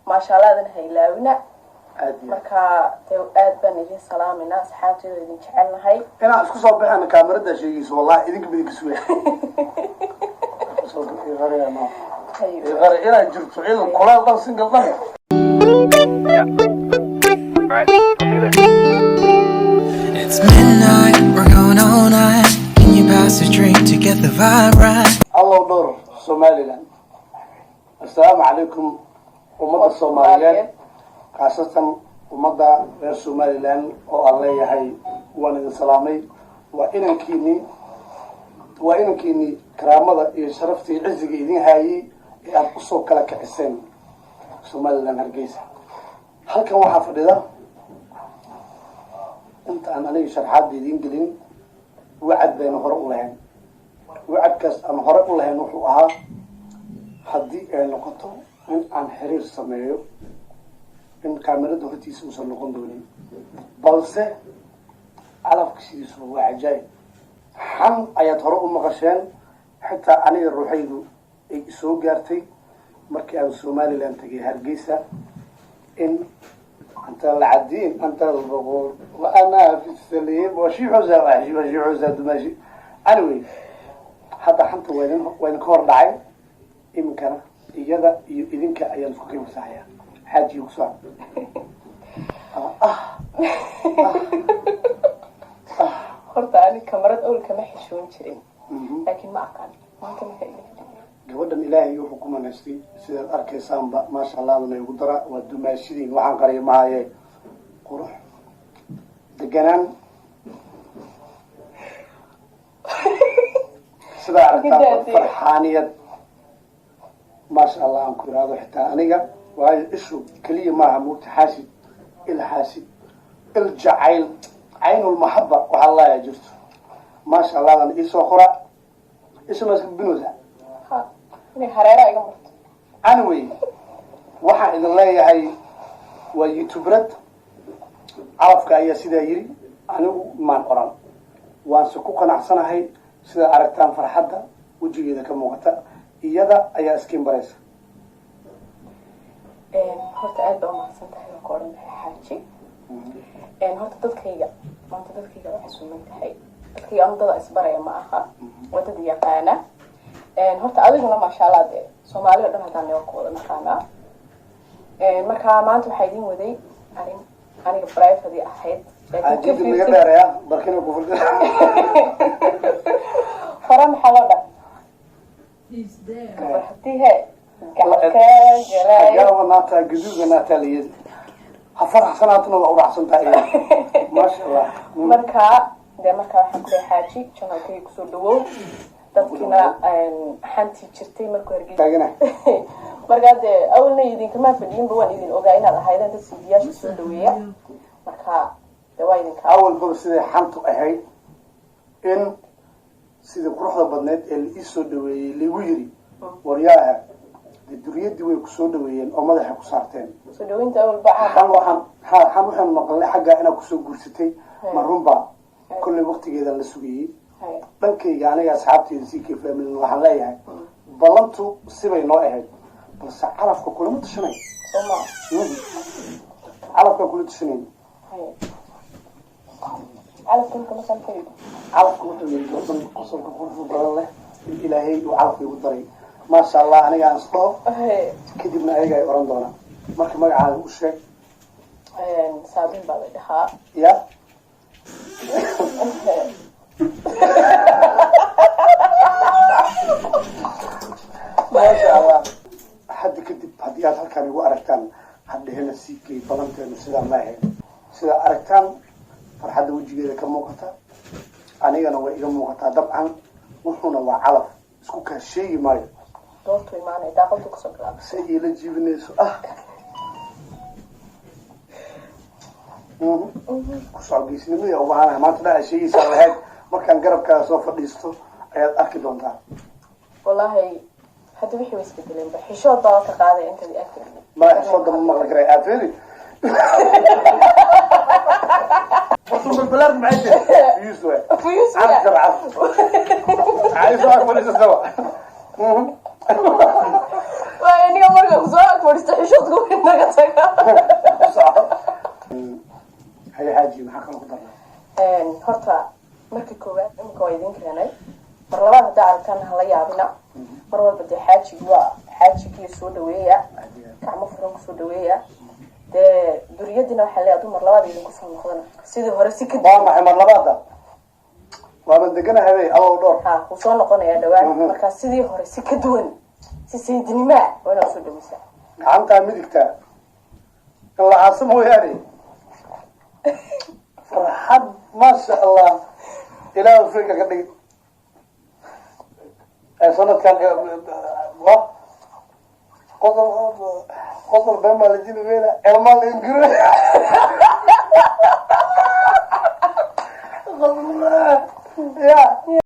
Maasha Allahdan ha ilaawina. Aad iyo aad. Marka dee aad baan idin salaamayna, asxaabteeda idin jecelnahay. Inaan isku soo baxayno kaamirada sheegayso, wallahi idinka midinka sugaya. Inaad jirto ciidan kulaal dhan, single dhan. Alright, I'll see you there. It's midnight, we're going all night. Can you pass a drink to get the vibe right? Allow dhowr Somaliland. Assalaamu calaykum, ummadda Soomaaliyeed, khaasatan ummadda reer Somaliland oo aan leeyahay waan idin salaamay. Waa inankiinii, waa inankiinii karaamada iyo sharafta iyo ciziga idin haayay ee aada usoo kala kiciseen Somaliland, Hargeysa. Halkan waxaa fadhida, inta aan aniga sharxaadda idiin gelin, wacad baynu hore u lahayn. Wacadkaas aan hore u lahayn wuxuu ahaa, haddii ay noqoto in aan xiriir sameeyo, in kaamirada hortiisa uusan noqon doonin. Balse calafka sidiisuba waa cajaayib. Xan ayaad hore u maqasheen, xitaa aniga ruuxaydu ay isoo gaartay markii aan Somaliland tagay, Hargeysa, in anta alcadiin, anta albaquur wa ana fi saliim washiixusa washiixusa dumaashi. Anyway, hadda xanta waa idin ka hor dhacay. Iminkana iyada iyo idinka ayaan isku qiimasahayaa. Xaajiga ku soco. Ah. Horta ani kamarad owl kama xishoon jirin, laakiin ma aqaan maanta marka idin Gabadhan Ilaahay wuxuu ku manaystay, sidaad arkaysaanba, maasha Allahna igu dara, waa dumaashidiin. Waxaan qariya mahaye, qurux, deganaan, sidaa aragtaan, farxaaniyad, maasha Allah aan ku iraado xitaa aniga, waayo ishu keliya maaha mugta xaasid, il xaasid, il jacayl, caynulmaxaba waxaa laayaa jirto. Maasha Allahdan iisoo qora, isha ma iska binoosa. Ha, inay hareera iga marto. Anyway, waxaan idin leeyahay waa youtuberad. Calafka ayaa sidaa yiri, anigu maan oran, waanse ku qanacsanahay. Sidaa aragtaan, farxadda wejigeeda ka muuqata, iyada ayaa iskiin baraysa. Horta aad baa umahadsan tahay, waan ku odhan lahay xaaji. Horta dadkayga maanta, dadkayga waa casuuman tahay. Dadkayga ama dada isbaraya ma aha, waa dad yaqaana. Horta adiguna maasha Allah, dee Soomaali o dhan haddaan waa ku wada naqaanaa. Marka maanta waxaa idin waday arrin aniga private ahayd, laakiin ka xaajida naga fiirsan. Dheeraya barkina ku furta. Hore maxaa loo dhahay? Gabar haddii he gacalka galaayo. Agaaba naataa gaduuga naataa layedi, ha faraxsanaatuna, waa uracsan tahay iyada, maasha Allah. Marka dee marka waxaan ku leeyahay, xaaji, channelkayga kusoo dhawow. Dadkiina xantii jirtay markuu Hargeysa Taagana. Markaa dee awalna idinkamaa fadhiyinba, waan idin ogaa inaad ahaydeen dad siidiyaasha soo dhaweeya. Marka dee waa idinka. Awalbaba siday xantu ahayd, in sidii quruxda badneed ee la ii soo dhaweeyey laigu yiri, waryaaha, dee duriyadii way kusoo dhaweeyeen oo madaxay ku saarteen. Soo dhaweynta awalba xan caam. Waxaan ha xan waxaan maqalnay xaggaa inaad kusoo guursatay, ma runbaa? Kollay waqtigeedan la sugayey. Dhankayga aniga, asxaabteyda CK family, waxaan leeyahay ballantu sibay noo ahayd, balse calafka kulama tashanay. Soo ma? Calafka kula tashanay. Calafka imka masaan ka yidhi. Calafka wuxuu yidhi gabadhan qosolka quruxda badan leh in Ilaahay uu calafka igu daray, maasha Allah, aniga aan isdhaho. Kadibna ayaga ay oran doonaan. Marka magacaaga u sheeg. Saabin baa la dhahaa. Ya. Maasha Allah. Hadda kadib haddii aad halkaan igu aragtaan, hadhehena CK balanteenu sidaa ma ahayn. Sidaa aragtaan, farxadda wejigeeda ka muuqata, anigana way iga muuqataa. Dabcan wuxuuna waa calaf, isku kaa sheegi maayo. Goortuu imaanay daaqaduu kasoo bilaabay. Si iila jiibinayso ah, ku soco. Geesinimadii u baahanahay maanta dha sheegaysaa lahayd, markaan garabkaaga soo fadhiisto ayaad arki doontaa. Wallaahi hadda wixii way isbedeleenba, xishood baa ka qaaday intaad ag fadhiyay. Madax xishoodda ma maqli karay aafeeri. Horta maxay tahay? Fiyuus waay. Fiyuus. Caraf caraf cali soo ag fadhiista saba. Waay, aniga marka kusoo ag fadhiisto xishoodka way Naga taga. Ku soco. Haye xaaji, maxaa kaloo ku darnaa? Horta marka koowaad imika waa idin keenay. Mar labaad haddaa aragtaan hala yaabina. Mar walba dee xaajigi waa xaajigii, soo dhaweeya, gacmo furan kusoo dhaweeya. Dee duriyadiina waxaa leeyahay aduu mar labaad idinku soo noqdana sidii hore si kadib. Waa maxay mar labaada? Waaban deganahay bay awow dhowr. Ha, wuu soo noqonayaa dhawaan. Markaa sidii hore si ka duwan, si sayidnimaa waa inaad soo dhaweysaa. Gacantaa midigta in la aaso mooyaane, farxad maasha Allah, ilaah Afrika ka dhig. Ee sanadkan wa qosol qosol been baa la jili weyna, elmaa la ingiro ya.